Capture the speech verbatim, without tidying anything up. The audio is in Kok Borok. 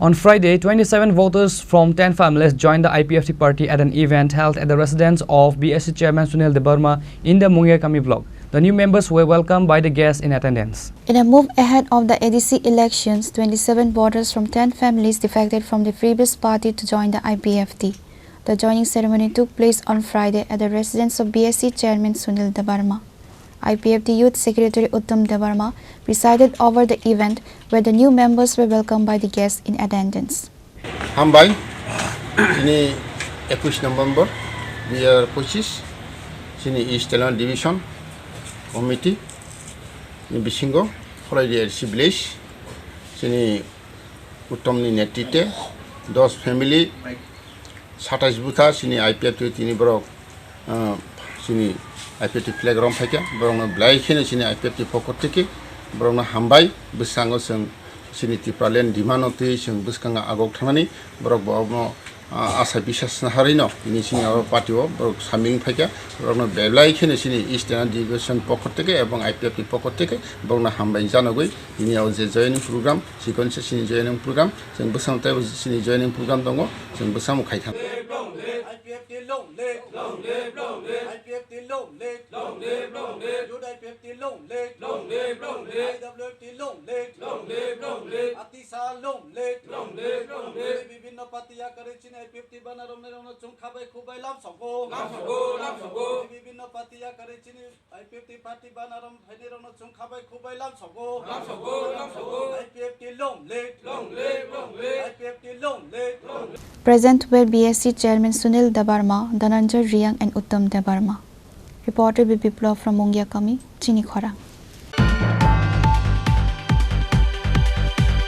On Friday, twenty-seven voters from ten families joined the I P F T party at an event held at the residence of B S C chairman Sunil Debbarma in the Mungia Kami block. The new members were welcomed by the guests in attendance. In a move ahead of the A D C elections, twenty-seven voters from ten families defected from the previous party to join the I P F T. The joining ceremony took place on Friday at the residence of B S C chairman Sunil Debbarma. I P F T Youth Secretary Uttam Debbarma presided over the event, where the new members were welcomed by the guests in attendance. Hambai, chini ekush November dui hajar pochis, chini East Telang Division Committee ni bisingo Kholaidi L C Village, chini Uttam ni netritwe dos family, satais bwtha chini I P F T tini borok, ah, chini I P F T flag rom phaikha, borokno belai kheno chini I P F T pokot theke borokno hambai. Bwskango chwng chini Tipraland demand-o twi chwng bwskango agok thangnani, borok bo omo, ah, asa bisas naharino tini chini oro party-o borok samil phaikha, borokno belai kheno chini East Telang Division pokot theke ebong I P F T pokot theke borokno hambai janogwi tini o je joining program, chikon se chini joining program, chwng bwskango teibo chini joining program tongo, chwng bwskango khai thang. I P F T long live. Long live, long live. I P F T long live. Long live, long live. Youth I P F T long live. Long live, long live. I W F T long live. Long live, long live. Atisa long live. Long live, long live. Bibhinno party yakarwi chini I P F T bana romnairokno chwng khabai khubai lamsogo. Lamsogo, lamsogo. Bibhinno party yakarwi chini I P F T party bana rom phainairokno chwng khabai khubai lamsogo. Lamsogo, lamsogo. I P F T long live. Long live, long live. I P F T long live. Long live. Present were B S C chairman Sunil Debbarma, Dhananjay Reang and Uttam Debbarma. Reporter B Biplab from Mungia Kami, Chini Khorang.